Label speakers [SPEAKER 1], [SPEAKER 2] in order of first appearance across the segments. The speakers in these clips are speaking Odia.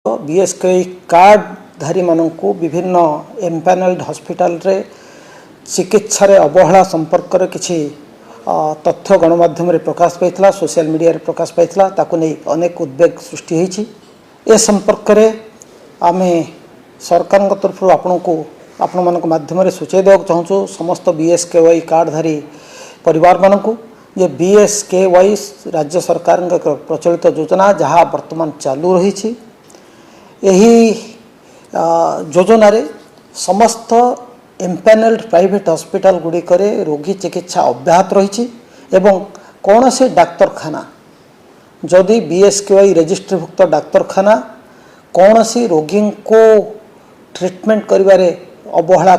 [SPEAKER 1] ବିଏସ୍କେୱାଇ କାର୍ଡ଼ଧାରୀମାନଙ୍କୁ ବିଭିନ୍ନ ଏମ୍ପାନେଲ୍ଡ ହସ୍ପିଟାଲରେ ଚିକିତ୍ସାରେ ଅବହେଳା ସମ୍ପର୍କରେ କିଛି ତଥ୍ୟ ଗଣମାଧ୍ୟମରେ ପ୍ରକାଶ ପାଇଥିଲା, ସୋସିଆଲ ମିଡ଼ିଆରେ ପ୍ରକାଶ ପାଇଥିଲା। ତାକୁ ନେଇ ଅନେକ ଉଦ୍ବେଗ ସୃଷ୍ଟି ହୋଇଛି। ଏ ସମ୍ପର୍କରେ ଆମେ ସରକାରଙ୍କ ତରଫରୁ ଆପଣଙ୍କୁ, ଆପଣମାନଙ୍କ ମାଧ୍ୟମରେ ସୂଚାଇ ଦେବାକୁ ଚାହୁଁଛୁ ସମସ୍ତ ବିଏସ୍କେୱାଇ କାର୍ଡ଼ଧାରୀ ପରିବାରମାନଙ୍କୁ ଯେ ବିଏସ୍କେୱାଇ ରାଜ୍ୟ ସରକାରଙ୍କ ଏକ ପ୍ରଚଳିତ ଯୋଜନା, ଯାହା ବର୍ତ୍ତମାନ ଚାଲୁ ରହିଛି। ଏହି ଯୋଜନାରେ ସମସ୍ତ ଏମ୍ପାନେଲ୍ଡ ପ୍ରାଇଭେଟ୍ ହସ୍ପିଟାଲ ଗୁଡ଼ିକରେ ରୋଗୀ ଚିକିତ୍ସା ଅବ୍ୟାହତ ରହିଛି ଏବଂ କୌଣସି ଡାକ୍ତରଖାନା ଯଦି, ବିଏସ୍କେୱାଇ ରେଜିଷ୍ଟ୍ରିଭୁକ୍ତ ଡାକ୍ତରଖାନା କୌଣସି ରୋଗୀଙ୍କୁ ଟ୍ରିଟମେଣ୍ଟ କରିବାରେ ଅବହେଳା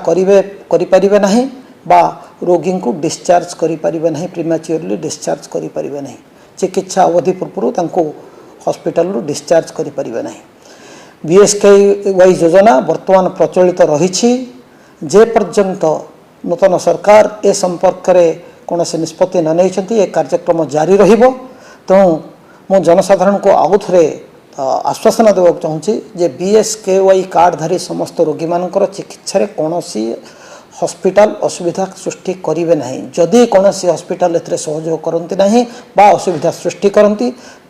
[SPEAKER 1] କରିପାରିବେ ନାହିଁ ବା ରୋଗୀଙ୍କୁ ଡିସଚାର୍ଜ କରିପାରିବେ ନାହିଁ, ପ୍ରିମାଚ୍ୟୁରଲି ଡିସଚାର୍ଜ କରିପାରିବେ ନାହିଁ। ଚିକିତ୍ସା ଅବଧି ପୂର୍ବରୁ ତାଙ୍କୁ ହସ୍ପିଟାଲରୁ ଡିସଚାର୍ଜ କରିପାରିବେ ନାହିଁ। ବିଏସ୍କେୱାଇ ଯୋଜନା ବର୍ତ୍ତମାନ ପ୍ରଚଳିତ ରହିଛି। ଯେ ପର୍ଯ୍ୟନ୍ତ ନୂତନ ସରକାର ଏ ସମ୍ପର୍କରେ କୌଣସି ନିଷ୍ପତ୍ତି ନ ନେଇଛନ୍ତି, ଏ କାର୍ଯ୍ୟକ୍ରମ ଜାରି ରହିବ। ତେଣୁ ମୁଁ ଜନସାଧାରଣଙ୍କୁ ଆଉ ଥରେ ଆଶ୍ୱାସନା ଦେବାକୁ ଚାହୁଁଛି ଯେ ବିଏସ୍କେୱାଇ କାର୍ଡ଼ଧାରୀ ସମସ୍ତ ରୋଗୀମାନଙ୍କର ଚିକିତ୍ସାରେ କୌଣସି ହସ୍ପିଟାଲ ଅସୁବିଧା ସୃଷ୍ଟି କରିବେ ନାହିଁ। ଯଦି କୌଣସି ହସ୍ପିଟାଲ ଏଥିରେ ସହଯୋଗ କରନ୍ତି ନାହିଁ ବା ଅସୁବିଧା ସୃଷ୍ଟି କରନ୍ତି,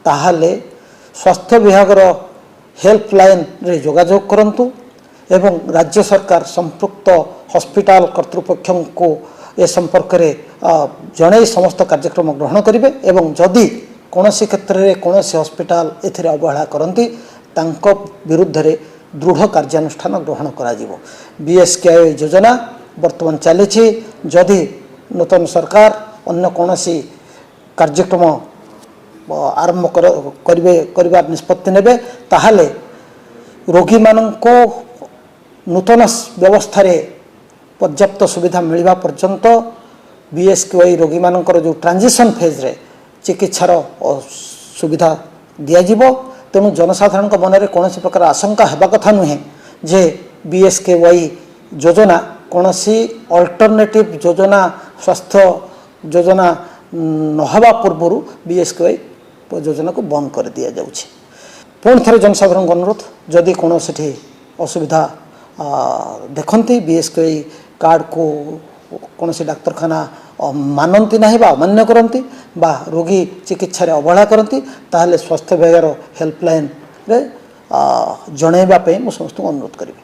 [SPEAKER 1] ତାହେଲେ ସ୍ୱାସ୍ଥ୍ୟ ବିଭାଗର ହେଲ୍ପଲାଇନ୍ରେ ଯୋଗାଯୋଗ କରନ୍ତୁ ଏବଂ ରାଜ୍ୟ ସରକାର ସମ୍ପୃକ୍ତ ହସ୍ପିଟାଲ କର୍ତ୍ତୃପକ୍ଷଙ୍କୁ ଏ ସମ୍ପର୍କରେ ଜଣାଇ ସମସ୍ତ କାର୍ଯ୍ୟକ୍ରମ ଗ୍ରହଣ କରିବେ ଏବଂ ଯଦି କୌଣସି କ୍ଷେତ୍ରରେ କୌଣସି ହସ୍ପିଟାଲ ଏଥିରେ ଅବହେଳା କରନ୍ତି, ତାଙ୍କ ବିରୁଦ୍ଧରେ ଦୃଢ଼ କାର୍ଯ୍ୟାନୁଷ୍ଠାନ ଗ୍ରହଣ କରାଯିବ। ବିଏସ୍କେୱାଇ ଯୋଜନା ବର୍ତ୍ତମାନ ଚାଲିଛି। ଯଦି ନୂତନ ସରକାର ଅନ୍ୟ କୌଣସି କାର୍ଯ୍ୟକ୍ରମ ଆରମ୍ଭ କରିବାର ନିଷ୍ପତ୍ତି ନେବେ, ତାହେଲେ ରୋଗୀମାନଙ୍କୁ ନୂତନ ବ୍ୟବସ୍ଥାରେ ପର୍ଯ୍ୟାପ୍ତ ସୁବିଧା ମିଳିବା ପର୍ଯ୍ୟନ୍ତ ବିଏସ୍କେୱାଇ ରୋଗୀମାନଙ୍କର ଯେଉଁ ଟ୍ରାଞ୍ଜିସନ୍ ଫେଜ୍ରେ ଚିକିତ୍ସାର ସୁବିଧା ଦିଆଯିବ। ତେଣୁ ଜନସାଧାରଣଙ୍କ ମନରେ କୌଣସି ପ୍ରକାର ଆଶଙ୍କା ହେବା କଥା ନୁହେଁ ଯେ ବିଏସ୍କେୱାଇ ଯୋଜନା କୌଣସି ଅଲ୍ଟରନେଟିଭ୍ ଯୋଜନା, ସ୍ୱାସ୍ଥ୍ୟ ଯୋଜନା ନହେବା ପୂର୍ବରୁ ବିଏସ୍କେୱାଇ ଯୋଜନାକୁ ବନ୍ଦ କରିଦିଆଯାଉଛି। ପୁଣି ଥରେ ଜନସାଧାରଣଙ୍କୁ ଅନୁରୋଧ, ଯଦି କୌଣସିଠି ଅସୁବିଧା ଦେଖନ୍ତି, ବିଏସ୍କେୱାଇ କାର୍ଡ଼କୁ କୌଣସି ଡାକ୍ତରଖାନା ମାନନ୍ତି ନାହିଁ ବା ଅମାନ୍ୟ କରନ୍ତି ବା ରୋଗୀ ଚିକିତ୍ସାରେ ଅବହେଳା କରନ୍ତି, ତାହେଲେ ସ୍ୱାସ୍ଥ୍ୟ ବିଭାଗର ହେଲ୍ପଲାଇନ୍ରେ ଜଣାଇବା ପାଇଁ ମୁଁ ସମସ୍ତଙ୍କୁ ଅନୁରୋଧ କରିବି।